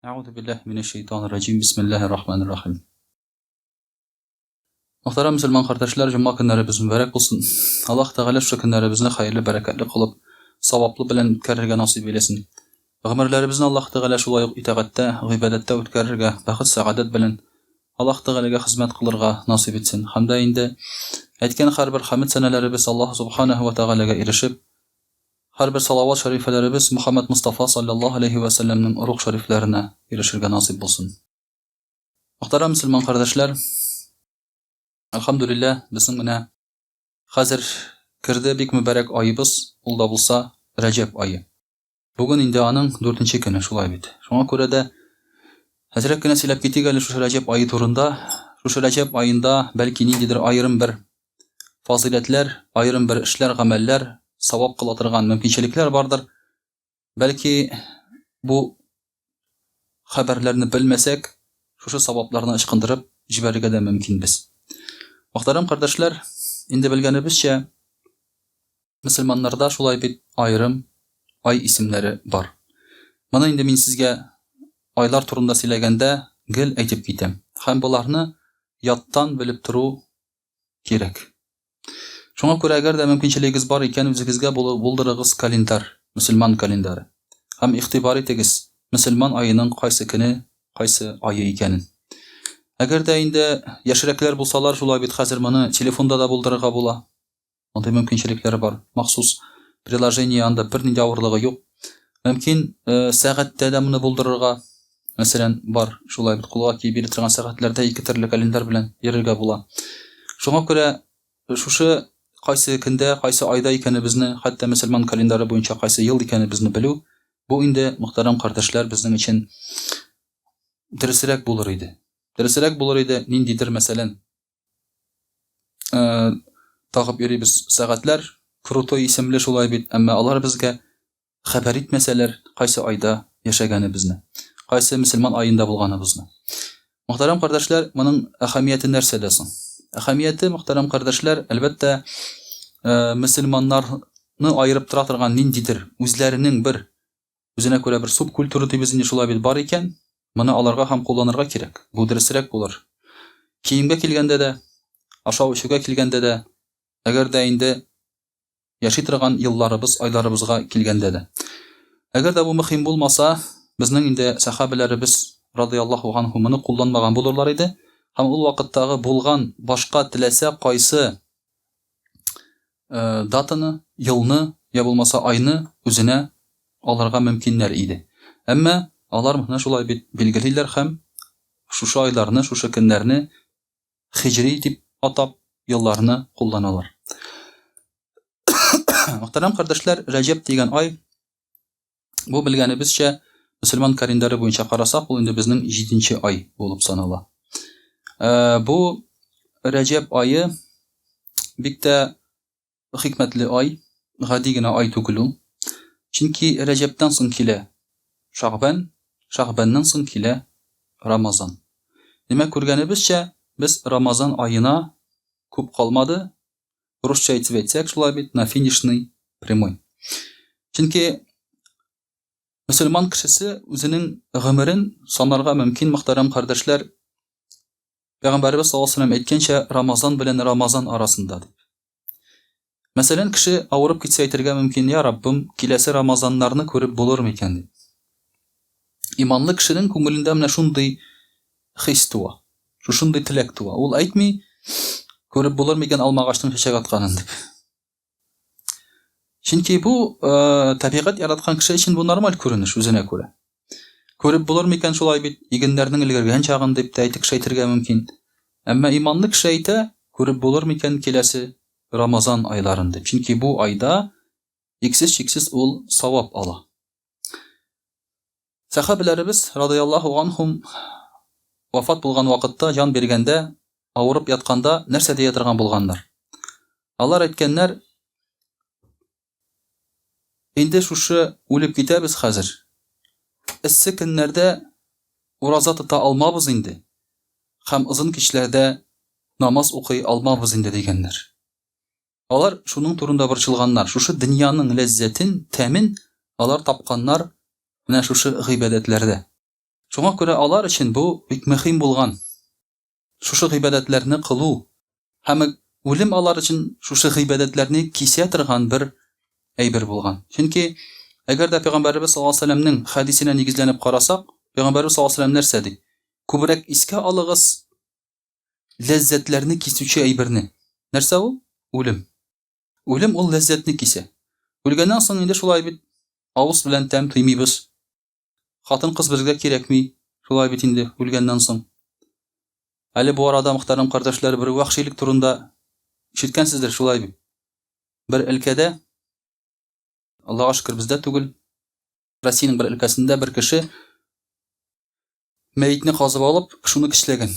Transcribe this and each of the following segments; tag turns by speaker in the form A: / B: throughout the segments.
A: Әгъузу биллаһи минәш шәйтанир раҗим. Бисмиллаһир рахманир рахим. Мөхтәрәм мөселман кардәшләр, җомга көннәребез мөбарәк булсын. Аллаһ Тәгалә шушы көннәребезне хәерле, бәрәкәтле кылып, саваплы белән үткәрергә насыйп әйләсен. Гомерләребезне Аллаһ Тәгалә шулай ук итагатьтә, гыйбадәттә үткәрергә, бәхет, сәгадәт белән Аллаһ Тәгаләгә хезмәт кылырга насыйп итсен. Һәм дә инде әйткән һәрбер хәмед сәнәләребез Аллаһ Субханаһу ва Тәгаләгә ирешеп, Һәрбер салават шәрифәләребез Мөхәммәд Мостафа салләллаһу галәйһи вә сәлләмнең рух шәрифләренә ирешергә насыйп булсын. Мөхтәрәм мөселман кардәшләр, әлхәмдүлилләһ, безнең менә хәзер керде бик мөбарәк аебыз, ул да булса Рәҗәб ае. Бүген инде аның дүртенче көне, шулай бит. Шуңа күрә дә әзрәк кенә сөйләп китик әле шушы Рәҗәб ае турында. Шушы Рәҗәб аенда бәлки ниндидер аерым бер фазыйләтләр, аерым бер эшләр, гамәлләр, савап кыла торган мөмкинчелекләр бардыр. Бәлки бу хәбәрләрне белмәсәк, шушы савапларны ычкындырып җибәрергә дә мөмкинбез. Мөхтәрәм кардәшләр, инде белгәнебезчә, мөселманнарда шулай бит аерым ай исемнәре бар. Моны инде мин сезгә айлар турында сөйләгәндә гел әйтеп китәм. Һәм боларны яттан белеп тору кирәк. Шуңа күрә әгәр дә мөмкинчелегегез бар икән, үзегезгә булдырыгыз календарь, мөселман календаре. Һәм игътибар итегез, мөселман аеның кайсы көне, кайсы ае икәнен. Әгәр дә инде яшьрәкләр булсалар, шулай бит хәзер моны телефонда да булдырырга була. Мондый мөмкинчелекләр бар. Махсус приложение анда бернинди авырлыгы юк. Мөмкин э, сәгатьтә дә моны булдырырга. Мәсәлән, бар шулай бит кулга киеп йөри торган сәгатьләрдә ике төрле календарь белән йөрергә була. Шуңа күрә э, шушы кайсы көндә, кайсы айда икәнебезне, хәтта мөселман календары буенча кайсы ел икәнебезне белү, бу инде, мөхтәрәм кардәшләр, безнең өчен дөресрәк булыр иде. Дөресрәк булыр иде, ниндидер, мәсәлән, Э, тагып йөрибез сәгатьләр, крутой исемле шулай бит, әмма алар безгә хәбәр итмәсәләр, кайсы айда яшәгәнебезне, кайсы мөселман аенда булганыбызны. Мөхтәрәм кардәшләр, моның әһәмияте нәрсәдә соң? Әһәмияте, мөхтәрәм кардәшләр, әлбәттә, э, мөселманнарны аерып тора торган ниндидер үзләренең бер Үзенә күрә бер субкультура дибез инде шулай бит бар икән, моны аларга һәм кулланырга кирәк. Бу дөресрәк булыр. Киемгә килгәндә дә, ашау-эчүгә килгәндә дә, әгәр дә инде яши торган елларыбыз, айларыбызга килгәндә дә. Әгәр дә бу мөһим булмаса, безнең инде сәхабәләребез радыяллаһу анһу моны кулланмаган булырлар иде һәм ул вакыттагы булган башка теләсә кайсы Э, датаны, елны, я булмаса айны үзенә алырга мөмкиннәр иде. Әмма алар моны шулай бит билгелиләр һәм шушы айларны, шушы көннәрне хиҗри дип атап, елларны кулланалар. Мөхтәрәм кардәшләр, Рәҗәб дигән ай бу белгәнебезчә, мөселман календаре буенча карасак, ул инде безнең 7 ай булып санала. Э, бу Рәҗәб ае бик тә хикмәтле ай, гади генә ай түгел ул. Чөнки Рәҗәбтән соң килә Шагбән, Шагбәннән соң килә Рамазан. Димәк, күргәнебезчә, без Рамазан аена күп калмады, Русча итеп әйтсәк, шулай бит, на финишный прямой. Чөнки мөселман кешесе үзенең гомерен санарга мөмкин, мөхтәрәм кардәшләр. Пәйгамбәребез саллаллаһу алейһи әйткәнчә, Рамазан белән Рамазан арасында дип. Мәсәлән, кеше авырып китсә әйтергә мөмкин, я Раббым, киләсе Рамазаннарны күреп булыр микән дип. Иманлы кешенең күңелендә менә шундый хис туа. Шушындый теләк туа. Ул әйтми, күреп булыр микән алмагачның чәчәк атканын дип. Чөнки бу э, табигать яраткан кеше өчен бу нормаль күренеш үзенә күрә. Күреп булыр микән шулай бит, игеннәрнең өлгергән чагын дип тә әйтеп кеше әйтергә мөмкин. Әмма иманлы кеше әйтә, күреп булыр микән киләсе Рамазан айларын дип. Чөнки бу айда иксез-чиксез ул савап ала. Сәхабәләребез, радыяллаһу анһум, вафат булган вакытта, җан биргәндә, авырып ятканда нәрсә дия торган булганнар? Алар әйткәннәр, Инде шушы үлеп китәбез хәзер. Эссе көннәрдә ураза тота алмабыз инде һәм озын кичләрдә намаз укый алмабыз инде, дигәннәр. Алар шуның турында борчылганнар. Шушы дөньяның ләззәтен, тәмен алар тапканнар менә шушы гыйбадәтләрдә. Шуңа күрә алар өчен бу бик мөһим булган. Шушы гыйбадәтләрне кылу һәм үлем алар өчен шушы гыйбадәтләрне кисә торган бер әйбер булган. Чөнки әгәр дә пәйгамбәребез саллаллаһу алейһи вәсәлләмнең хәдисенә нигезләнеп карасак, пәйгамбәребез саллаллаһу алейһи вәсәлләм нәрсә ди? Күбрәк искә алыгыз ләззәтләрне кисүче әйберне. Нәрсә ул? Үлем. Үлем ул ләззәтне кисә. Үлгәннән соң инде шулай бит, авыз белән тәм тоймыйбыз. Хатын-кыз безгә кирәкми, шулай бит инде, үлгәннән соң. Әле бу арада, мөхтәрәм кардәшләр, бер вәхшилек турында ишеткәнсездер, шулай бит. Бер өлкәдә, Аллага шөкер, бездә түгел, Россиянең бер өлкәсендә бер кеше мәетне казып алып, шуны көчләгән.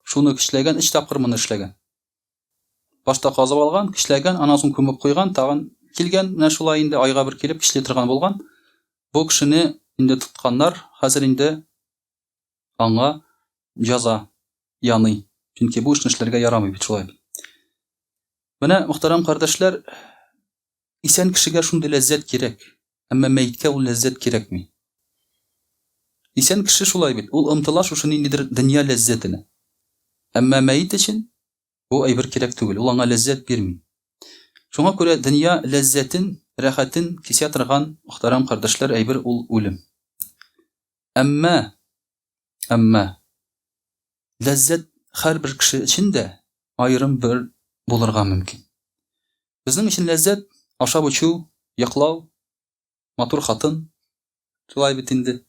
A: Шуны көчләгән, өч тапкыр моны эшләгән. Башта казып алган, көчләгән, аннан соң күмеп куйган, тагын килгән, менә шулай инде айга бер килеп көчли торган булган. Бу кешене инде тотканнар, хәзер инде аңа җәза яный. Чөнки бу эшне эшләргә ярамый бит шулай. Менә, мөхтәрәм кардәшләр, исән кешегә шундый ләззәт кирәк. Әмма мәеткә ул ләззәт кирәкми. Исән кеше шулай бит, ул омтыла шушы ниндидер дөнья ләззәтенә. Әмма мәет өчен бу әйбер кирәк түгел, ул аңа ләззәт бирми. Шуңа күрә дөнья ләззәтен, рәхәтен кисә торган, мөхтәрәм кардәшләр, әйбер ул үлем. Әмма, әмма ләззәт һәрбер кеше өчен дә аерым бер булырга мөмкин. Безнең өчен ләззәт, ашап эчү, йоклау, матур хатын, шулай бит инде.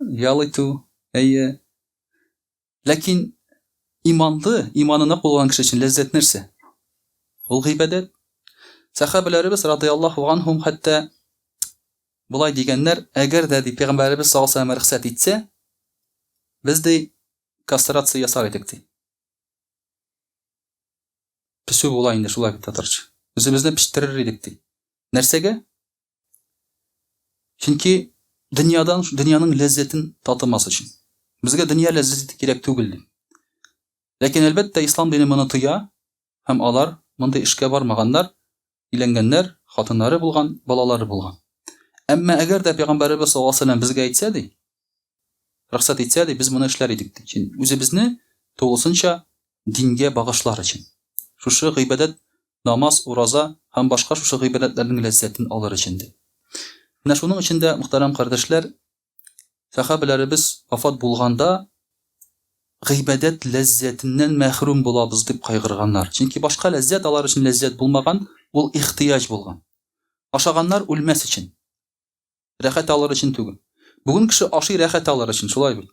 A: Ял итү, әйе. Ләкин иманлы, иманы нык булган кеше өчен ләззәт нәрсә? Ул гыйбадәт. Сәхабәләребез радыяллаһу анһум хәтта болай дигәннәр, әгәр дә ди пәйгамбәребез саллаллаһу алейһи вәсәлләм рөхсәт итсә, без ди кастрация ясар идек ди. Песү була инде шулай бит татарча. Үзебезне пештерер идек ди. Нәрсәгә? Чөнки дөньядан, дөньяның ләззәтен татымас өчен. Безгә дөнья ләззәте кирәк түгел ди. Ләкин әлбәттә ислам дине моны тыя һәм алар мондый эшкә бармаганнар, өйләнгәннәр, хатыннары булган, балалары булган. Әмма әгәр дә пәйгамбәребез саллаллаһу алейһи вәсәлләм безгә әйтсә ди, рөхсәт итсә ди, без моны эшләр идек ди. Чөнки үзебезне тулысынча дингә багышлар өчен. Шушы гыйбадәт, намаз, ураза һәм башка шушы гыйбадәтләрнең ләззәтен алыр өчен ди. Менә шуның өчен дә, мөхтәрәм кардәшләр, сәхабәләребез вафат булганда гыйбадәт ләззәтеннән мәхрүм булабыз дип кайгырганнар. Чөнки башка ләззәт алар өчен ләззәт булмаган, ул ихтыяҗ булган. Ашаганнар үлмәс өчен. Рәхәт алыр өчен түгел. Бүген кеше ашый рәхәт алыр өчен, шулай бит.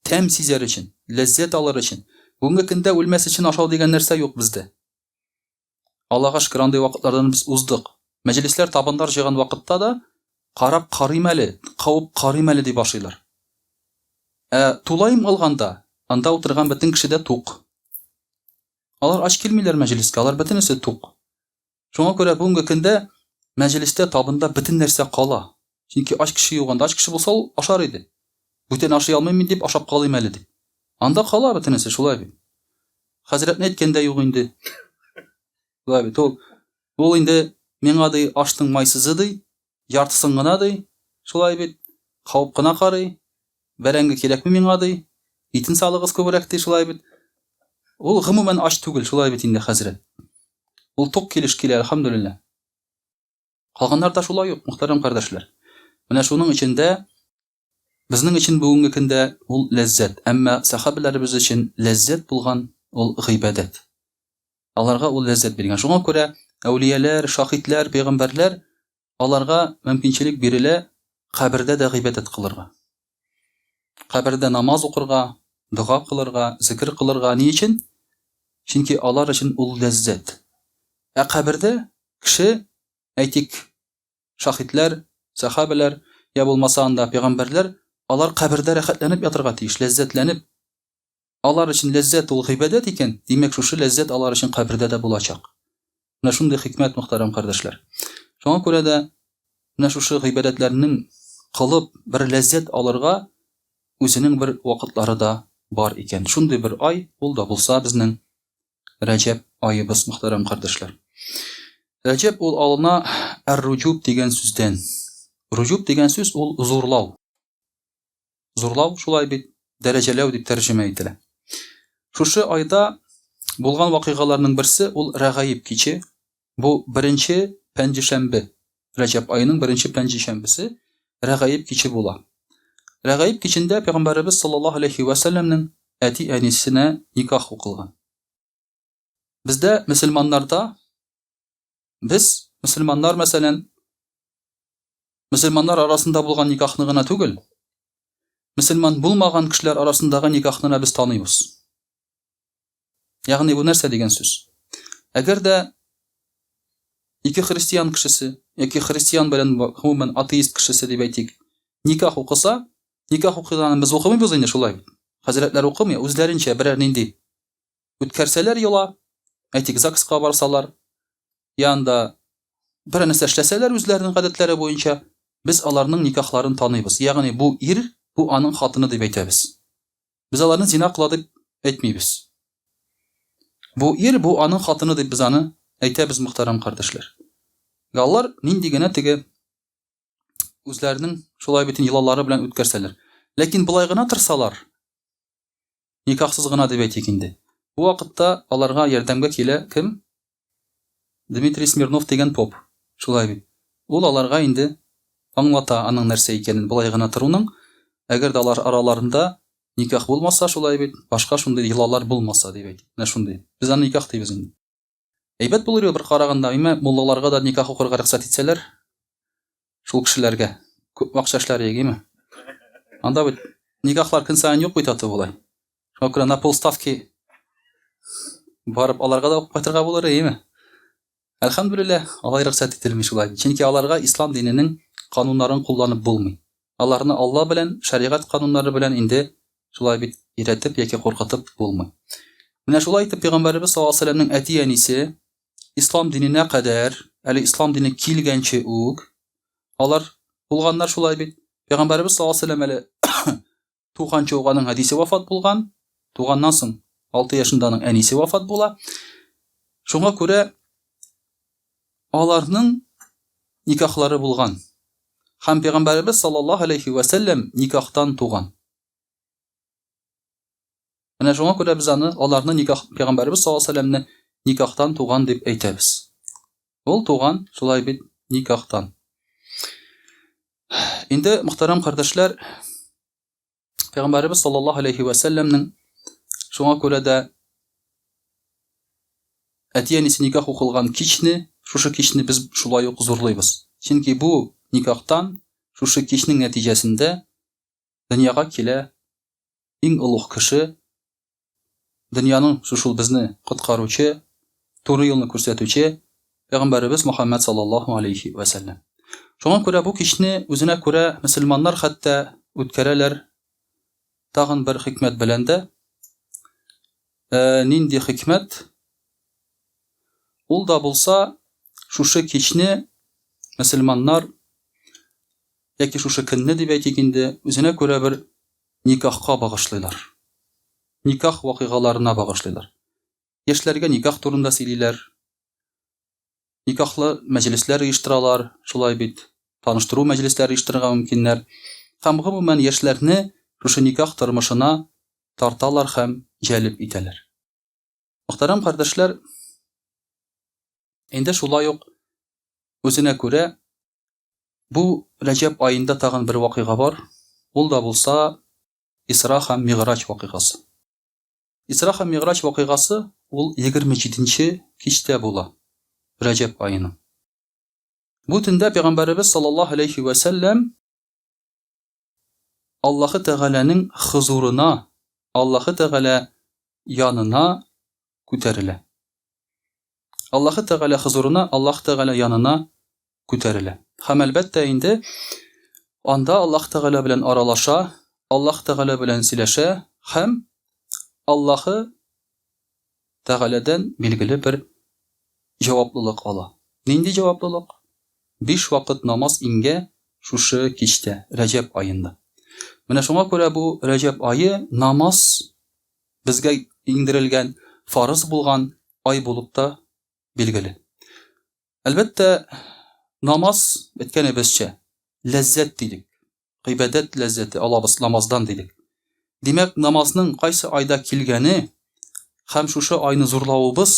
A: Тәм сизәр өчен, ләззәт алыр өчен. Бүгенге көндә үлмәс өчен ашау дигән нәрсә юк бездә. Аллага шөкер, андый вакытлардан без уздык. Мәҗлесләр, табыннар җыйган вакытта да карап карыйм әле, кавып карыйм әле дип ашыйлар. Ә тулаем алганда, анда утырган бөтен кеше дә тук. Алар ач килмиләр мәҗлескә, алар бөтенесе тук. Шуңа күрә бүгенге көндә мәҗлестә, табында бөтен нәрсә кала. Чөнки ач кеше юк анда. Ач кеше булса, ул ашар иде. Бүтән ашый алмыйм мин дип, ашап калыйм әле дип. Анда кала бөтенесе, шулай бит. Хәзрәтне әйткән дә юк инде. Шулай бит. Ул, ул инде миңа ди, аштың майсызы ди, яртысын гына ди, шулай бит. Кабып кына карый. Бәрәңге кирәкми миңа ди. Итен салыгыз күбрәк ди, шулай бит. Ул гомумән ач түгел, шулай бит инде хәзрәт. Ул тук килеш килә, әлхәмдүлилләһ. Калганнар да шулай ук, мөхтәрәм кардәшләр. Менә шуның өчен дә безнең өчен бүгенге көндә ул ләззәт, әмма сәхабәләребез өчен ләззәт булган ул гыйбадәт. Аларга ул ләззәт биргән. Шуңа күрә әүлияләр, шаһитләр, пәйгамбәрләр аларга мөмкинчелек бирелә кабердә дә гыйбадәт кылырга. Кабердә намаз укырга, дога кылырга, зикер кылырга. Ни өчен? Чөнки алар өчен ул ләззәт. Ә кабердә Кеше, әйтик, шаһитләр, сәхабәләр, я булмаса анда пәйгамбәрләр, алар кабердә рәхәтләнеп ятырга тиеш, ләззәтләнеп. Алар өчен ләззәт ул гыйбадәт икән, димәк, шушы ләззәт алар өчен кабердә дә булачак. Менә шундый хикмәт, мөхтәрәм кардәшләр. Шуңа күрә дә менә шушы гыйбадәтләрнең кылып бер ләззәт алырга үзенең бер вакытлары да бар икән. Шундый бер ай, ул да булса безнең Рәҗәб аебыз, мөхтәрәм кардәшләр. Рәҗәб ул алына әр-руҗуб дигән сүздән. Руҗуб дигән сүз ул зурлау. Зурлау шулай бит, дәрәҗәләү дип тәрҗемә ителә. Шушы айда булган вакыйгаларның берсе ул Рәгаиб киче. Бу беренче пәнҗешәмбе, Рәҗәб аеның беренче пәнҗешәмбесе Рәгаиб киче була. Рәгаиб кичендә пәйгамбәребез саллаллаһу алейхи ва сәлләмнең әти-әнисенә никах укылган. Бездә мөселманнарда без мөселманнар мәсәлән мөселманнар арасында булган никахны гына түгел, мөселман булмаган кешеләр арасындагы никахны да без таныйбыз. Ягъни бу нәрсә дигән сүз? Әгәр дә ике христиан кешесе яки христиан белән гомумән атеист кешесе дип әйтик, никах укыса, никах укыганын без укымыйбыз инде шулай бит. Хәзрәтләр укымый, үзләренчә берәр нинди үткәрсәләр йола, әйтик, ЗАГСка барсалар, я анда берәр нәрсә эшләсәләр үзләренең гадәтләре буенча, без аларның никахларын таныйбыз. Ягъни бу ир, бу аның хатыны дип әйтәбез. Без аларны зина кыла дип әйтмибез. Бу ир, бу аның хатыны дип без аны әйтәбез, мөхтәрәм кардәшләр. Алар нинди генә теге үзләренең шулай бөтен йолалары белән үткәрсәләр. Ләкин болай гына торсалар, никахсыз гына дип әйтик инде. Бу вакытта аларга ярдәмгә килә кем? Дмитрий Смирнов дигән поп. Шулай бит. Ул аларга инде аңлата аның нәрсә икәнен, болай гына торуның, әгәр дә алар араларында никах булмаса, шулай бит, башка шундый йолалар булмаса дип әйтик. Менә шундый. Без аны никах дибез инде. Әйбәт булыр иде бер караганда, әмма муллаларга да никах укырга рөхсәт итсәләр, шул кешеләргә күп акча эшләр егеме. Анда бит никахлар көн саен юк бит аты болай. Шуңа күрә на полставки барып аларга да укып кайтырга булыр иеме? Әлхәмдүлилләһ, алай рөхсәт ителми шулай. Чөнки аларга ислам диненең кануннарын кулланып булмый. Аларны Алла белән, шәригать кануннары белән инде шулай бит өйрәтеп яки куркытып булмый. Менә шулай итеп пәйгамбәребез саллаллаһу алейһи вәсәлләмнең әти-әнисе ислам диненә кадәр, әле ислам дине килгәнче үк алар булганнар шулай бит. Пәйгамбәребез саллаллаһу алейһи вәсәлләм әле туганчы ук аның әтисе вафат булган. Туганнан соң 6 яшендә аның әнисе вафат була. Шуңа күрә аларның никахлары булган. Һәм пәйгамбәребез саллаллаһу алейхи ва сәлләм никахтан туган. Менә шуңа күрә без аны аларны никах пәйгамбәребез саллаллаһу алейхи ва сәлләмне никахтан туган дип әйтәбез. Ул туган шулай бит никахтан. Инде мөхтәрәм кардәшләр, Пәйгамбәребез саллаллаһу алейхи ва сәлләмнең шуңа күрә дә әти-әнисе никах укылган кичне, шушы кичне без шулай ук зурлыйбыз. Чөнки бу никахтан, шушы кичнең нәтиҗәсендә дөньяга килә иң олуг кеше, дөньяның шушул безне коткаручы, туры юлны күрсәтүче Пәйгамбәребез Мөхәммәд саллаллаһу алейхи вә сәлләм. Шуңа күрә бу кичне үзенә күрә мөселманнар хәтта үткәрәләр тагын бер хикмәт белән дә. Ә, нинди хикмәт? Ул да булса, шушы кичне мөселманнар яки шушы көнне дип әйтик инде, үзенә күрә бер никахка багышлыйлар. Никах вакыйгаларына багышлыйлар. Яшьләргә никах турында сөйлиләр. Никахлы мәҗлесләр оештыралар, шулай бит. Таныштыру мәҗлесләре оештырырга мөмкиннәр. Һәм гомумән яшьләрне шушы никах тормышына тарталар һәм җәлеп итәләр. Мөхтәрәм кардәшләр, инде шулай ук үзенә күрә Бу Рәҗәб аенда тагын бер вакыйга бар, ул да булса Исра һәм Мигъраҗ вакыйгасы. Исра һәм Мигъраҗ вакыйгасы ул 27 нче кичтә була, Рәҗәб аеның. Бу төндә Пәйгамбәребез саллаллаһу алейһи вә сәлләм Аллаһы Тәгаләнең хозурына, Аллаһы Тәгалә янына күтәрелә. Аллаһы Тәгалә хозурына, Аллаһ Тәгалә янына күтәрелә. Һәм әлбәттә инде анда Аллаһ Тәгалә белән аралаша, Аллаһ Тәгалә белән сөйләшә һәм Аллаһы Тәгаләдән билгеле бер җаваплылык ала. Нинди җаваплылык? Биш вакыт намаз иңгә шушы кичтә, Рәҗәб аенда. Менә шуңа күрә бу Рәҗәб ае намаз безгә иңдерелгән фарыз булган ай булып та билгеле. Әлбәттә, намаз, әйткәнебезчә, ләззәт дидек. Гыйбадәт ләззәте алабыз намаздан дидек. Димәк, намазның кайсы айда килгәне һәм шушы айны зурлавыбыз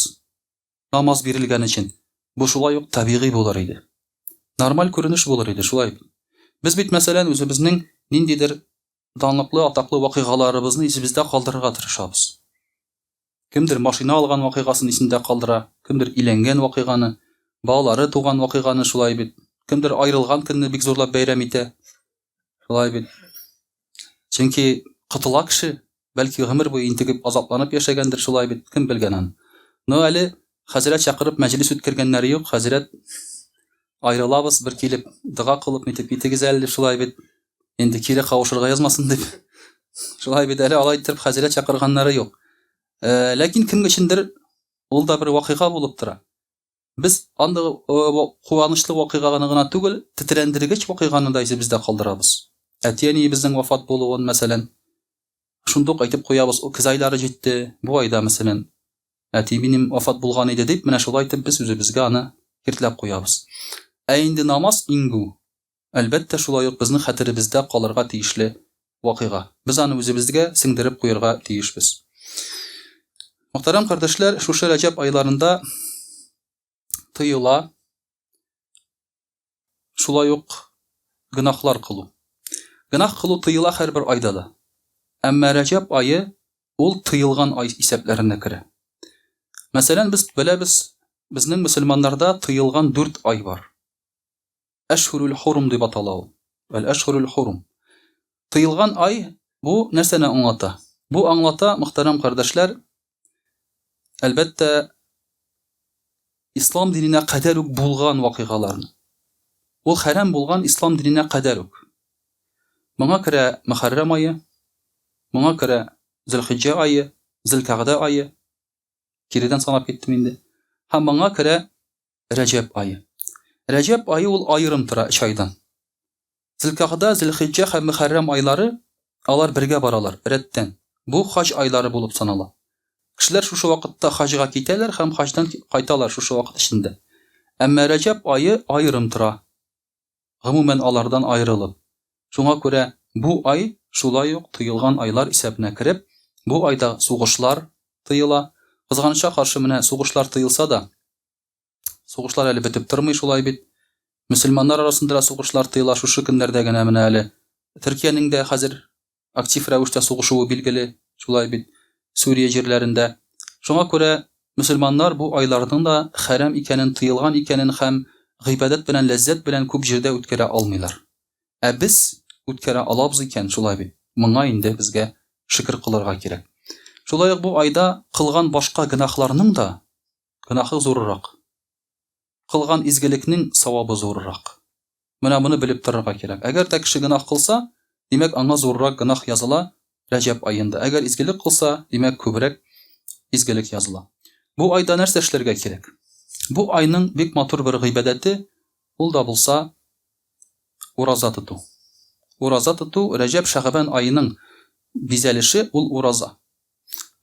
A: намаз бирелгән өчен, бу шулай ук табигый булыр иде. Нормаль күренеш булыр иде, шулай бит. Без бит, мәсәлән, үзебезнең ниндидер данлыклы, атаклы вакыйгаларыбызны исебездә калдырырга тырышабыз. Кемдер машина алган вакыйгасын исендә калдыра, кемдер өйләнгән вакыйганы, балалары туган вакыйганы, шулай бит. Кемдер аерылган көнне бик зурлап бәйрәм итә. Шулай бит. Чөнки котыла кеше, бәлки гомер буе интегеп, азапланып яшәгәндер, шулай бит, кем белгән аны. Но әле хәзрәт чакырып мәҗлес үткәргәннәре юк, хәзрәт аерылабыз, бер килеп дога кылып нитеп китегез әле, шулай бит. Инде кире кавышырга язмасын дип. Шулай бит әле алай итеп хәзрәт чакырганнары юк. Э, ләкин кем өчендер ул да бер вакыйга булып тора. Без андый э, куанычлы вакыйганы гына түгел, тетрәндергеч вакыйганы да исебездә калдырабыз. Әти-әниебезнең вафат булуын, мәсәлән, шундук әйтеп куябыз, көз айлары җитте, бу айда, мәсәлән, әти минем вафат булган иде дип, менә шулай итеп без үзебезгә аны киртләп куябыз. Ә инде намаз иңгү, әлбәттә, шулай ук безнең хәтеребездә калырга тиешле вакыйга. Без аны үзебезгә сеңдереп куерга тиешбез. Мөхтәрәм кардәшләр, шушы Рәҗәб айларында тыела шулай ук гөнаһлар кылу. Гөнаһ кылу тыела һәрбер айда да. Әмма Рәҗәб ае ул тыелган ай исәпләренә керә. Мәсәлән, без беләбез, безнең мөселманнарда тыелган дүрт ай бар. Әшһүрүл хурум дип атала ул. Әл әшһүрүл хурум. Тыелган ай бу нәрсәне аңлата? Бу аңлата, мөхтәрәм кардәшләр, әлбәттә, ислам диненә кадәр үк булган вакыйгаларны. Ул хәрам булган ислам диненә кадәр үк. Моңа керә Мөхәррәм ае, моңа керә Зөлхиҗҗә ае, Зөлкәгъдә ае, киредән санап киттем инде. Һәм моңа керә Рәҗәб ае. Рәҗәб ае ул аерым тора өч айдан. Зөлкәгъдә, Зөлхиҗҗә һәм Мөхәррәм айлары алар бергә баралар, рәттән. Бу хаҗ айлары булып санала. Кешеләр шушы вакытта хаҗга китәләр һәм хаҗдан кайталар шушы вакыт эчендә. Әмма Рәҗәб ае аерым тора. Гомумән алардан аерылып. Шуңа күрә бу ай шулай ук тыелган айлар исәбенә кереп, бу айда сугышлар тыела. Кызганычка каршы, менә сугышлар тыелса да, Сугышлар әле бетеп тормый шулай бит. Мөселманнар арасында да сугышлар тыела шушы көннәрдә генә менә әле. Төркиянең дә хәзер актив рәвештә сугышуы билгеле, шулай бит, Сүрия җирләрендә. Шуңа күрә мөселманнар бу айларның да хәрам икәнен, тыелган икәнен һәм гыйбадәт белән ләззәт белән күп җирдә үткәрә алмыйлар. Ә без үткәрә алабыз икән, шулай бит, моңа инде безгә шөкер кылырга кирәк. Шулай ук бу айда кылган башка гөнаһларның да Гөнаһы зуррак. Кылган изгелекнең савабы зуррак. Менә моны белеп торырга кирәк. Әгәр дә кеше гөнаһ кылса, димәк, аңа зуррак гөнаһ языла Рәҗәб аенда. Әгәр изгелек кылса, димәк, күбрәк изгелек языла. Бу айда нәрсә эшләргә кирәк? Бу айның бик матур бер гыйбадәте, ул да булса ураза тоту. Ураза тоту, Рәҗәб, Шәгъбән аеның бизәлеше ул ураза.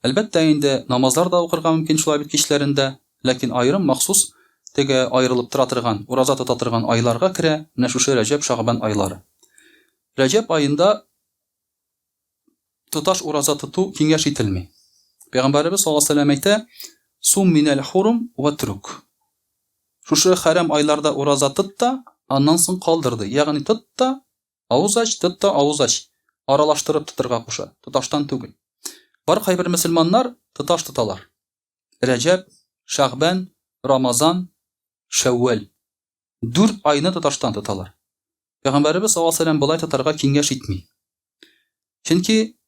A: Әлбәттә инде, намазлар да укырга мөмкин шулай бит кичләрендә, ләкин аерым махсус теге аерылып тора торган, ураза тота торган айларга керә менә шушы Рәҗәб, Шәгъбан айлары. Рәҗәб аенда тоташ ураза тоту киңәш ителми. Пәйгамбәребез саллаллаһу алейһи ва сәлләм әйтә, Сум минәл хурум вәтрук. Шушы хәрам айларда ураза тот та, аннан соң калдыр ди. Ягъни тот та, Авыз ач, тот та авыз ач. Аралаштырып тотырга куша, тоташтан түгел. Бар кайбер мөселманнар тоташ тоталар. Рәҗәб, Шәгъбән, Рамазан, Шәүвәл. Дүрт айны тоташтан тоталар. Пәйгамбәребез саллаллаһу алейһи ва сәлләм болай тотарга киңәш итми. Чөнки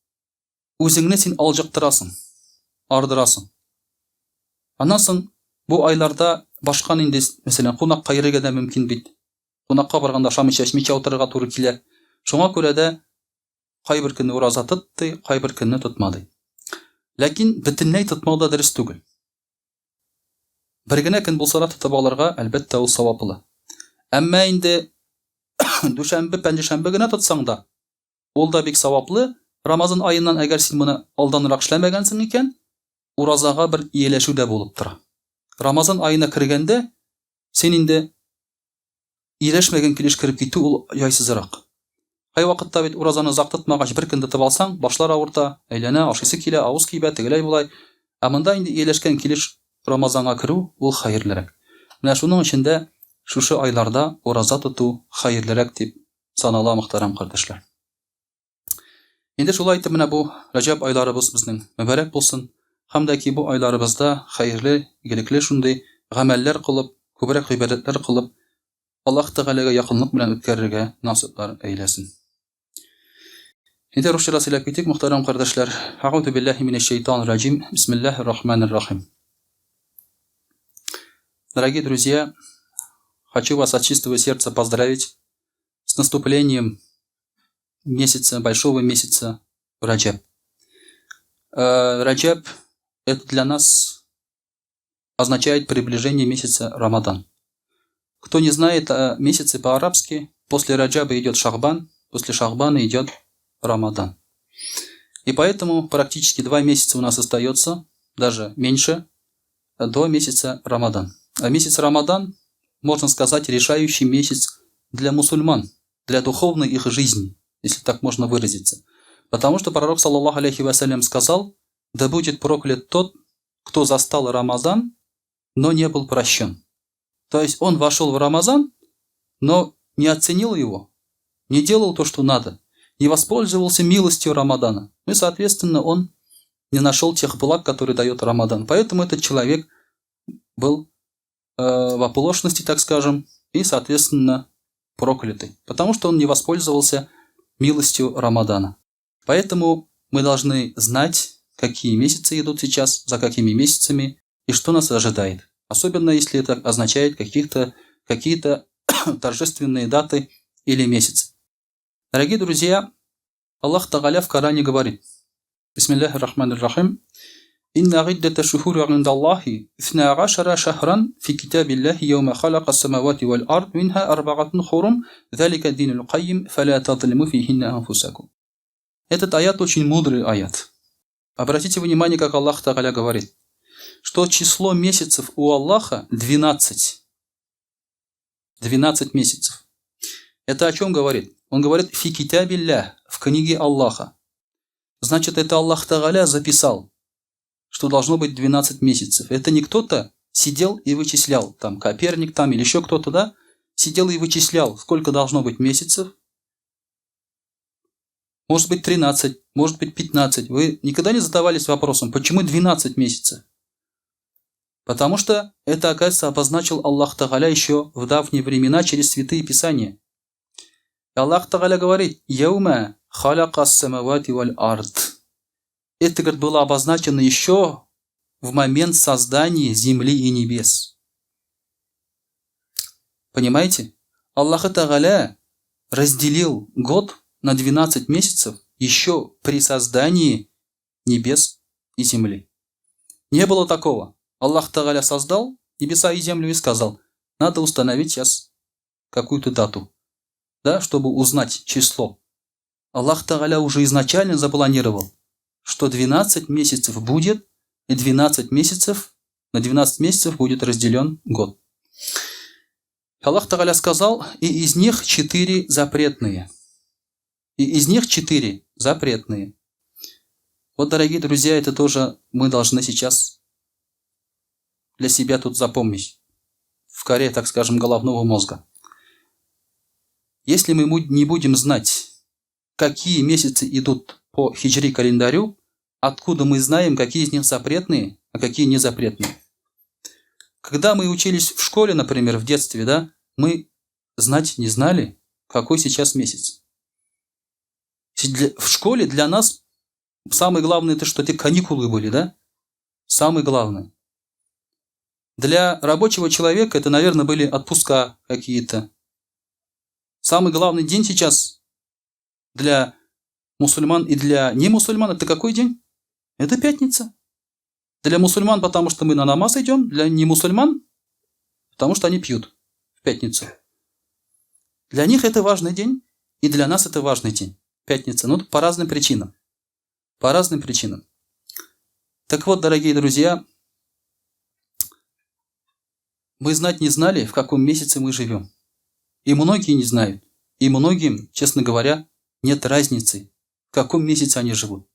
A: үзеңне син алҗыктырасың, ардырасың. Аннан соң бу айларда башка нинди, мәсәлән, кунакка йөрергә дә мөмкин бит. Кунакка барганда ашамыйча, эчмичә утырырга туры килә. Шуңа күрә дә кайбер көнне ураза тот ди, кайбер көнне тотма ди. Ләкин бөтенләй тотмау да дөрес түгел. Бер генә көн булса да тотып алырга, әлбәттә, ул саваплы. Әмма инде дүшәмбе, пәнҗешәмбе генә тотсаң да, ул да бик саваплы. Рамазан аеннан әгәр син моны алданрак эшләмәгәнсең икән, уразага бер ияләшү дә булып тора. Рамазан аена кергәндә син инде. Ияләшмәгән килеш кереп китү ул җайсызрак. Кайвакытта бит уразаны озак тотмагач, бер көн тотып алсаң, башлар авырта, әйләнә, ашыйсы килә, авыз кибә, тегеләй-болай. Ә монда инде ияләшкән килеш Рамазанга керү ул хәерлерәк. Менә шуның өчен дә шушы айларда ураза тоту хәерлерәк дип санала, мөхтәрәм кардәшләр. Инде шулай итеп менә бу Раҗаб айларыбыз безнең мөбарәк булсын. Һәм дә ки бу айларыбызда хәерле, игелекле шундый гамәлләр кылып, күбрәк гыйбадәтләр кылып, Аллаһ Тәгаләгә якынлык белән үткәрергә насыйплар әйләсен. Инде русча да сөйләп китик, мөхтәрәм кардәшләр. Әгъузу биллаһи минәш шәйтанир раҗим. Бисмиллаһир рахманир рахим. Дорогие друзья, хочу вас от чистого сердца поздравить с наступлением месяца, большого месяца Раджаб. Раджаб – это для нас означает приближение месяца Рамадан. Кто не знает месяцы по-арабски, после Раджаба идет Шахбан, после Шахбана идет Рамадан. И поэтому практически 2 месяца у нас остается, даже меньше, до месяца Рамадан. А месяц Рамадан, можно сказать, решающий месяц для мусульман, для духовной их жизни, если так можно выразиться. Потому что пророк, صلى الله عليه وسلم, сказал: «Да будет проклят тот, кто застал Рамазан, но не был прощен». То есть он вошел в Рамазан, но не оценил его, не делал то, что надо, не воспользовался милостью Рамадана. Ну и, соответственно, он не нашел тех благ, которые дает Рамадан. Поэтому этот человек был в оплошности, так скажем, и, соответственно, проклятый, потому что он не воспользовался милостью Рамадана. Поэтому мы должны знать, какие месяцы идут сейчас, за какими месяцами и что нас ожидает. Особенно если это означает какие-то торжественные даты или месяцы. Дорогие друзья, Аллах Тагаля в Коране говорит: بسم الله الرحمن الرحيم. إن عدة الشهور عند الله 12 شهرا في كتاب الله يوم خلق السماوات والأرض منها أربعة حرم ذلك الدين القيم فلا تظلموا فيهن أنفسكم. Этот аят очень мудрый аят. Обратите внимание, как Аллах Тагаля говорит, что число месяцев у Аллаха 12. 12 месяцев. Это о чем говорит? Он говорит: في كتاب الله, в книге Аллаха. Значит, это Аллах Тагаля записал, что должно быть 12 месяцев. Это не кто-то сидел и вычислял, там Коперник там или еще кто-то, да, сидел и вычислял, сколько должно быть месяцев. Может быть, 13, может быть, 15. Вы никогда не задавались вопросом, почему 12 месяцев? Потому что это, оказывается, обозначил Аллах Тагаля еще в давние времена через святые писания. Аллах Тагаля говорит: «يوم خلق السماوات والأرض». Это, говорит, было обозначено еще в момент создания земли и небес. Понимаете? Аллах Тагаля разделил год на 12 месяцев еще при создании небес и земли. Не было такого. Аллах Тагаля создал небеса и землю и сказал: надо установить сейчас какую-то дату, да, чтобы узнать число. Аллах Тагаля уже изначально запланировал, что 12 месяцев будет, и 12 месяцев, на 12 месяцев будет разделен год. Аллах Тагаля сказал: и из них четыре запретные. И из них четыре запретные. Вот, дорогие друзья, это тоже мы должны сейчас для себя тут запомнить. В коре, так скажем, головного мозга. Если мы не будем знать, какие месяцы идут по хиджри календарю, откуда мы знаем, какие из них запретные, а какие не запретные? Когда мы учились в школе, например, в детстве, да, мы знать не знали, какой сейчас месяц. В школе для нас самое главное, это что те каникулы были, да? Самое главное. Для рабочего человека это, наверное, были отпуска какие-то. Самый главный день сейчас для мусульман и для немусульман — это какой день? Это пятница. Для мусульман, потому что мы на намаз идем, для немусульман, потому что они пьют в пятницу. Для них это важный день, и для нас это важный день. Пятница. Ну, по разным причинам. По разным причинам. Так вот, дорогие друзья, мы знать не знали, в каком месяце мы живем. И многие не знают. И многим, честно говоря, нет разницы, в каком месяце они живут.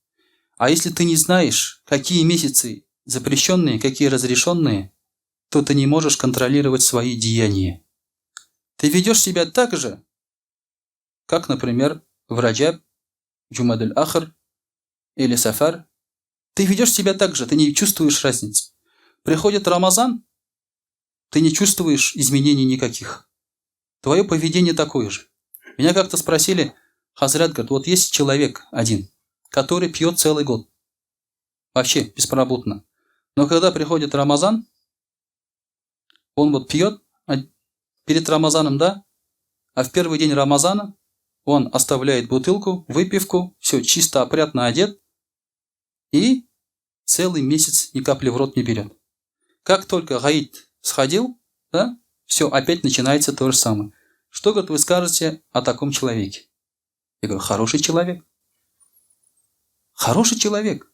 A: А если ты не знаешь, какие месяцы запрещенные, какие разрешенные, то ты не можешь контролировать свои деяния. Ты ведешь себя так же, как, например, в Раджаб, Джумадуль-Ахр или Сафар. Ты ведешь себя так же, ты не чувствуешь разницы. Приходит Рамазан, ты не чувствуешь изменений никаких. Твое поведение такое же. Меня как-то спросили, Хазрат говорит, вот есть человек один, который пьет целый год. Вообще беспробудно. Но когда приходит Рамазан, он вот пьет перед Рамазаном, да, а в первый день Рамазана он оставляет бутылку, выпивку, все чисто, опрятно одет и целый месяц ни капли в рот не берет. Как только Гаид сходил, да, все, опять начинается то же самое. Что, говорит, вы скажете о таком человеке? Я говорю, хороший человек. Хороший человек.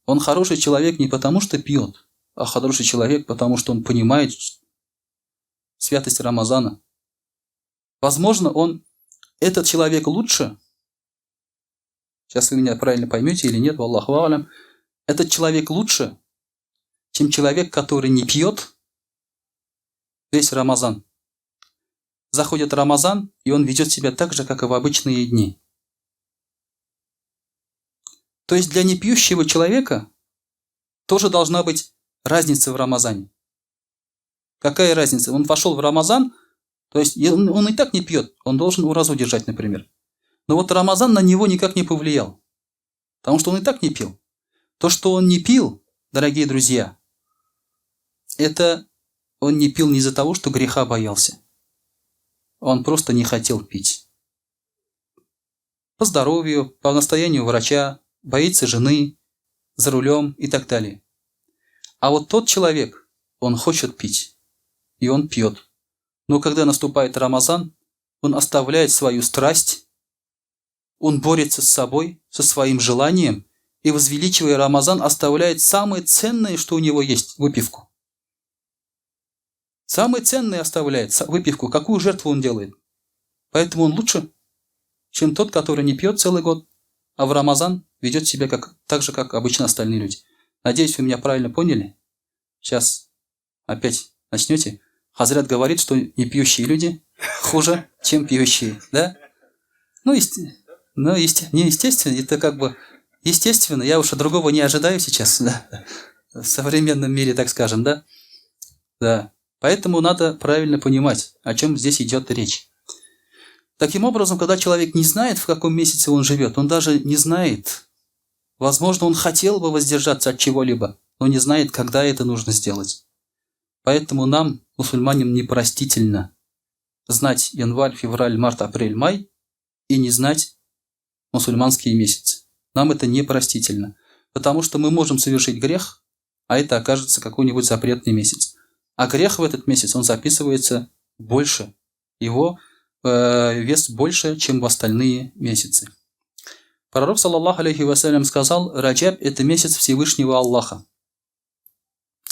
A: Он хороший человек не потому, что пьет, а хороший человек, потому что он понимает святость Рамазана. Возможно, этот человек лучше, сейчас вы меня правильно поймете или нет, валлаху алям, этот человек лучше, чем человек, который не пьет весь Рамазан. Заходит Рамазан, и он ведет себя так же, как и в обычные дни. То есть для непьющего человека тоже должна быть разница в Рамазане. Какая разница? Он вошел в Рамазан, то есть он и так не пьет, он должен уразу держать, например. Но вот Рамазан на него никак не повлиял, потому что он и так не пил. То, что он не пил, дорогие друзья, это он не пил не из-за того, что греха боялся. Он просто не хотел пить. По здоровью, по настоянию врача, боится жены, за рулем и так далее. А вот тот человек, он хочет пить, и он пьет. Но когда наступает Рамазан, он оставляет свою страсть, он борется с собой, со своим желанием, и, возвеличивая Рамазан, оставляет самое ценное, что у него есть – выпивку. Самое ценное оставляет выпивку. Какую жертву он делает? Поэтому он лучше, чем тот, который не пьет целый год, а в Рамазан ведет себя так же, как обычно остальные люди. Надеюсь, вы меня правильно поняли. Сейчас опять начнете. Хазрат говорит, что не пьющие люди хуже, чем пьющие. Да? Ну, не естественно, это как бы естественно, я уж другого не ожидаю сейчас, да? В современном мире, так скажем, да? Да. Поэтому надо правильно понимать, о чем здесь идет речь. Таким образом, когда человек не знает, в каком месяце он живет, он даже не знает, возможно, он хотел бы воздержаться от чего-либо, но не знает, когда это нужно сделать. Поэтому нам, мусульманам, непростительно знать январь, февраль, март, апрель, май и не знать мусульманские месяцы. Нам это непростительно, потому что мы можем совершить грех, а это окажется какой-нибудь запретный месяц. А грех в этот месяц, он записывается больше, его вес больше, чем в остальные месяцы. Пророк, саллаллаху алейхи вассалям, сказал, Раджаб – это месяц Всевышнего Аллаха.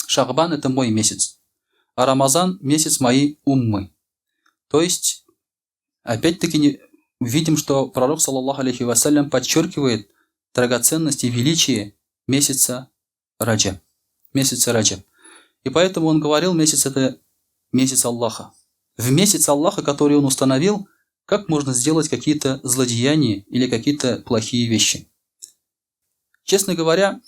A: Шахбан – это мой месяц, а Рамазан – месяц моей уммы. То есть, опять-таки, видим, что пророк, саллаллаху алейхи вассалям, подчеркивает драгоценность и величие месяца Раджаб. Месяца Раджаб. И поэтому он говорил, месяц – это месяц Аллаха. В месяц Аллаха, который он установил, как можно сделать какие-то злодеяния или какие-то плохие вещи? Честно говоря,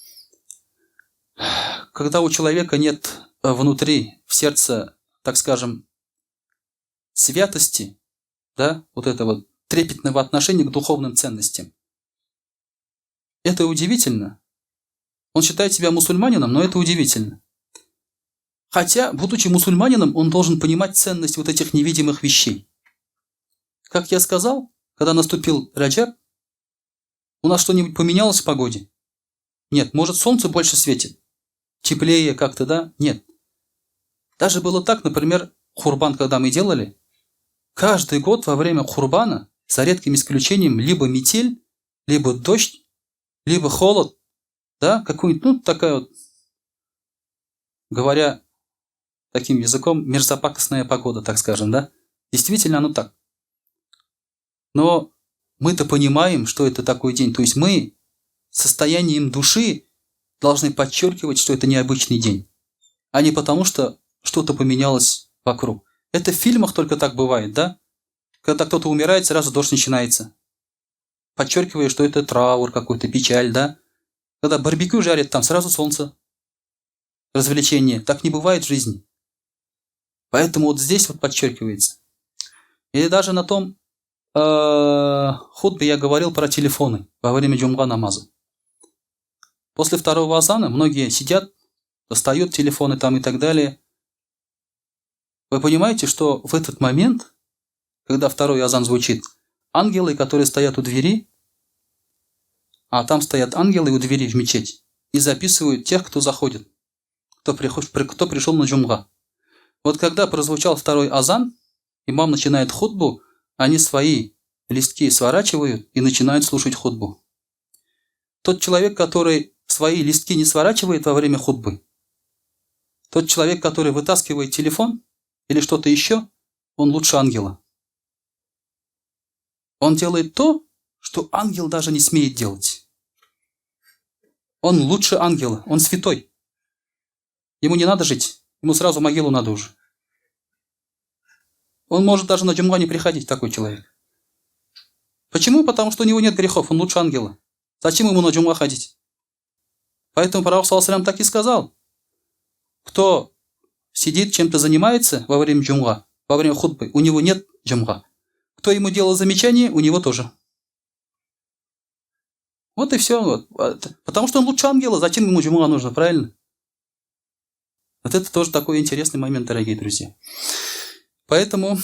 A: когда у человека нет внутри, в сердце, так скажем, святости, да, вот этого трепетного отношения к духовным ценностям, это удивительно. Он считает себя мусульманином, но это удивительно. Хотя, будучи мусульманином, он должен понимать ценность вот этих невидимых вещей. Как я сказал, когда наступил Раджаб, у нас что-нибудь поменялось в погоде? Нет. Может, солнце больше светит? Теплее как-то, да? Нет. Даже было так, например, курбан, когда мы делали, каждый год во время курбана, за редким исключением, либо метель, либо дождь, либо холод, да, какой-нибудь, ну, такая вот, говоря таким языком, мерзопакостная погода, так скажем, да? Действительно оно так. Но мы-то понимаем, что это такой день. То есть мы состоянием души должны подчеркивать, что это необычный день, а не потому, что что-то поменялось вокруг. Это в фильмах только так бывает, да? Когда кто-то умирает, сразу дождь начинается. Подчеркивая, что это траур какой-то, печаль, да? Когда барбекю жарят, там сразу солнце. Развлечение. Так не бывает в жизни. Поэтому вот здесь вот подчеркивается. Или даже на том хутбе я говорил про телефоны во время джумга намаза. После второго азана многие сидят, достают телефоны там и так далее. Вы понимаете, что в этот момент, когда второй азан звучит, ангелы, которые стоят у двери, а там стоят ангелы у двери в мечеть и записывают тех, кто заходит, кто пришел на джумга. Вот когда прозвучал второй азан, имам начинает хутбу, они свои листки сворачивают и начинают слушать хутбу. Тот человек, который свои листки не сворачивает во время хутбы, тот человек, который вытаскивает телефон или что-то еще, он лучше ангела. Он делает то, что ангел даже не смеет делать. Он лучше ангела, он святой. Ему не надо жить, ему сразу в могилу надо уже. Он может даже на джумга не приходить, такой человек. Почему? Потому что у него нет грехов, он лучше ангела. Зачем ему на джумга ходить? Поэтому пророк, саллаллаху алейхи ва саллям, так и сказал. Кто сидит, чем-то занимается во время джумга, во время хутбы, у него нет джумга. Кто ему делал замечание, у него тоже. Вот и все. Потому что он лучше ангела, зачем ему джумга нужно, правильно? Вот это тоже такой интересный момент, дорогие друзья. Поэтому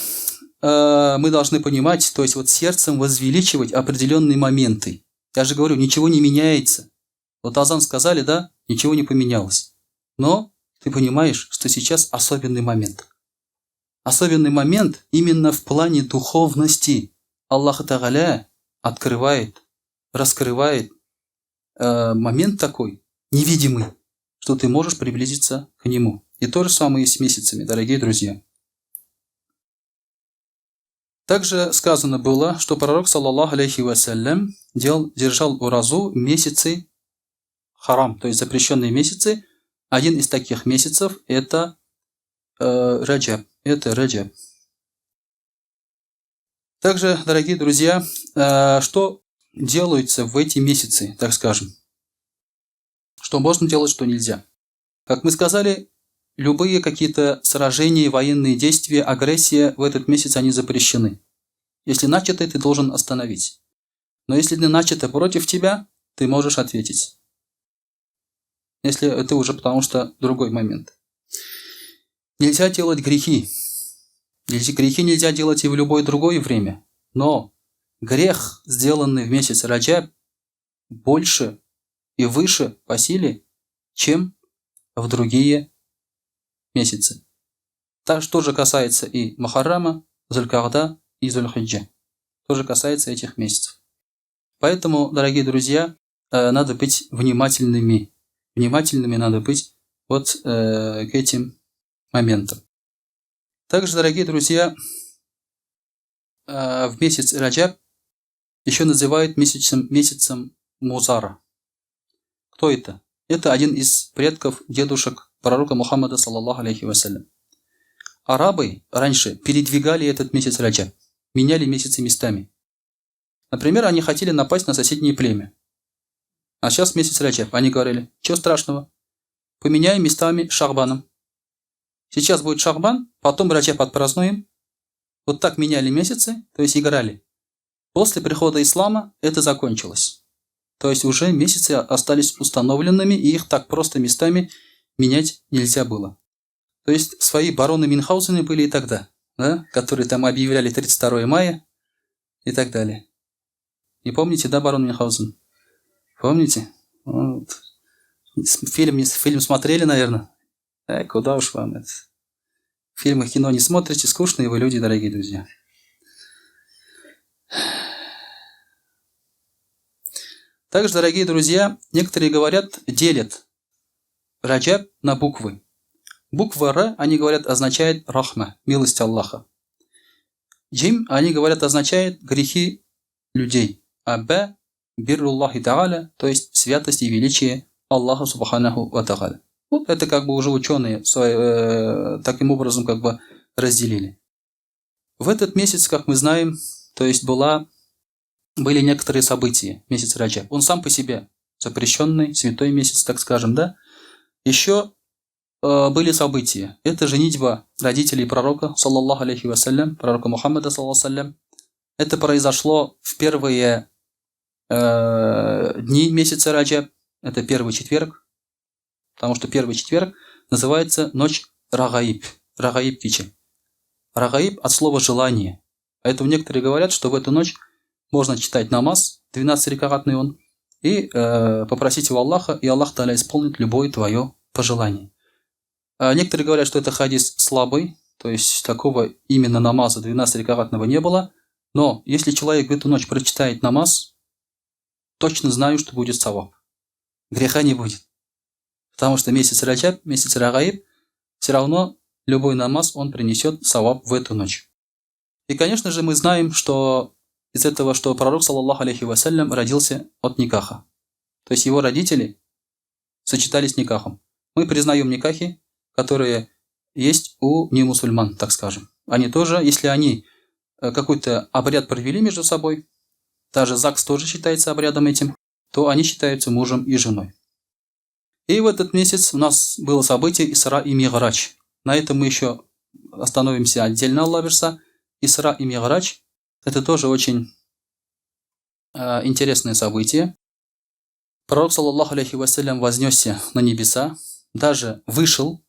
A: мы должны понимать, то есть вот сердцем возвеличивать определенные моменты. Я же говорю, ничего не меняется. Вот азан сказали, да, ничего не поменялось. Но ты понимаешь, что сейчас особенный момент. Особенный момент именно в плане духовности. Аллах Тааля открывает, раскрывает момент такой, невидимый, что ты можешь приблизиться к нему. И то же самое и с месяцами, дорогие друзья. Также сказано было, что пророк, саллаллаху алейхи вассалям, держал уразу месяцы харам, то есть запрещенные месяцы. Один из таких месяцев это Раджаб. Это Раджаб. Также, дорогие друзья, что делается в эти месяцы, так скажем? Что можно делать, что нельзя. Как мы сказали, любые какие-то сражения, военные действия, агрессия в этот месяц, они запрещены. Если начато, ты должен остановить. Но если не начато против тебя, ты можешь ответить. Если это уже потому что другой момент. Нельзя делать грехи. Грехи нельзя делать и в любое другое время. Но грех, сделанный в месяц Раджаб, больше и выше по силе, чем в другие месяцы. Так что же касается и Мухаррама, Зуль-Ка'да и Зуль-Хиджа. Тоже касается этих месяцев. Поэтому, дорогие друзья, надо быть внимательными. Внимательными надо быть вот к этим моментам. Также, дорогие друзья, в месяц Раджаб еще называют месяцем Музара. Кто это? Это один из предков, дедушек пророка Мухаммада, саллаллаху алейхи вассалям. Арабы раньше передвигали этот месяц Раджаб, меняли месяцы местами. Например, они хотели напасть на соседнее племя. А сейчас месяц Раджаб. Они говорили, чего страшного, поменяем местами Шахбаном. Сейчас будет Шахбан, потом Раджаб отпразднуем. Вот так меняли месяцы, то есть играли. После прихода ислама это закончилось. То есть уже месяцы остались установленными, и их так просто местами менять нельзя было. То есть свои бароны Мюнхгаузены были и тогда, да, которые там объявляли 32 мая и так далее. Не помните, да, барон Мюнхгаузен? Помните? Вот. Фильм смотрели, наверное? Куда уж вам это. Фильмы, кино не смотрите, скучные вы люди, дорогие друзья. Также, дорогие друзья, некоторые говорят, делят Раджаб на буквы. Буква Р, они говорят, означает рахма, милость Аллаха. Джим, они говорят, означает грехи людей. А Б бирруллахи та'аля, то есть святость и величие Аллаха субханаху ва та'аля. Вот это как бы уже ученые таким образом как бы разделили. В этот месяц, как мы знаем, то есть были некоторые события, месяц Раджаб. Он сам по себе запрещенный, святой месяц, так скажем, да. Еще были события. Это женитьба родителей пророка, саллаллаху алейхи вассалям, пророка Мухаммада, саллаллаху алейхи. Это произошло в первые дни месяца Раджаб. Это первый четверг, потому что первый четверг называется ночь Рагаиб, Рагаиб кичи. Рагаиб от слова желание. Поэтому некоторые говорят, что в эту ночь можно читать намаз, 12-ракатный он, и попросить у Аллаха, и Аллах Тааля исполнит любое твое пожелание. А некоторые говорят, что это хадис слабый, то есть такого именно намаза 12-ракатного не было. Но если человек в эту ночь прочитает намаз, точно знаю, что будет саваб. Греха не будет. Потому что месяц Раджаб, месяц Рагаиб, все равно любой намаз он принесет саваб в эту ночь. И, конечно же, мы знаем, что из этого, что пророк, саллаллаху алейхи вассалям, родился от никаха. То есть его родители сочетались никахом. Мы признаем никахи, которые есть у немусульман, так скажем. Они тоже, если они какой-то обряд провели между собой, даже ЗАГС тоже считается обрядом этим, то они считаются мужем и женой. И в этот месяц у нас было событие Исра и Миграч. На этом мы еще остановимся отдельно, Алла бирса. Исра и Миграч – это тоже очень интересное событие. Пророк, саллаллаху алейхи вассалям, вознесся на небеса, даже вышел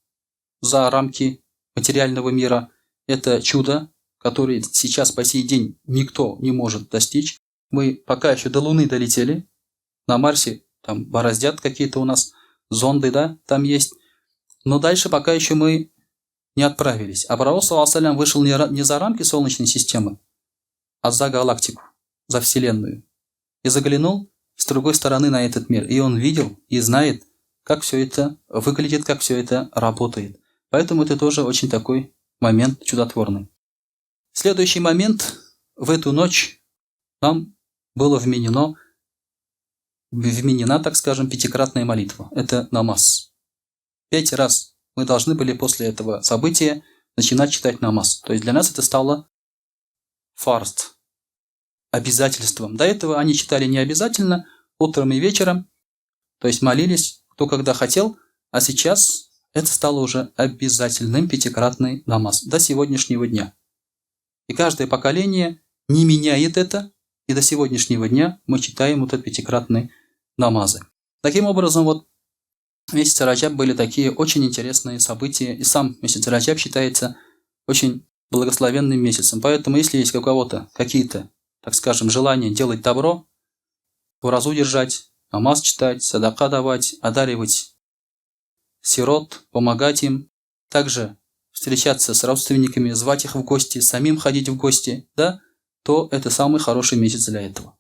A: за рамки материального мира. Это чудо, которое сейчас по сей день никто не может достичь. Мы пока еще до Луны долетели, на Марсе там бороздят какие-то у нас зонды, да, там есть. Но дальше пока еще мы не отправились. А пророк, саллаллаху алейхи вышел не за рамки Солнечной системы, а за галактику, за Вселенную. И заглянул с другой стороны на этот мир. И он видел и знает, как все это выглядит, как все это работает. Поэтому это тоже очень такой момент чудотворный. Следующий момент. В эту ночь нам было вменена, так скажем, пятикратная молитва. Это намаз. 5 раз мы должны были после этого события начинать читать намаз. То есть для нас это стало фарз, обязательством. До этого они читали не обязательно, утром и вечером, то есть молились кто когда хотел, а сейчас это стало уже обязательным пятикратный намаз до сегодняшнего дня. И каждое поколение не меняет это, и до сегодняшнего дня мы читаем вот этот пятикратный намазы. Таким образом, вот в месяце Раджаб были такие очень интересные события, и сам месяц Раджаб считается очень благословенным месяцем. Поэтому, если есть у кого-то какие-то, так скажем, желания делать добро, уразу держать, намаз читать, садака давать, одаривать сирот, помогать им, также встречаться с родственниками, звать их в гости, самим ходить в гости, да, то это самый хороший месяц для этого,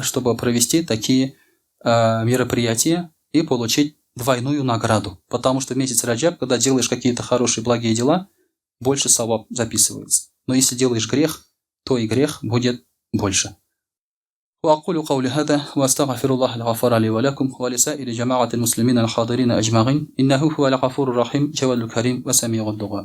A: чтобы провести такие мероприятия и получить двойную награду. Потому что в месяц Раджаб, когда делаешь какие-то хорошие, благие дела, больше саваб записывается. Но если делаешь грех, то и грех будет больше. وأقول قولي هذا وأستغفر الله الغفار لي ولكم ولسائر جماعة المسلمين الحاضرين أجمعين إنه هو الغفور الرحيم جواد الكريم وسميع الدعاء.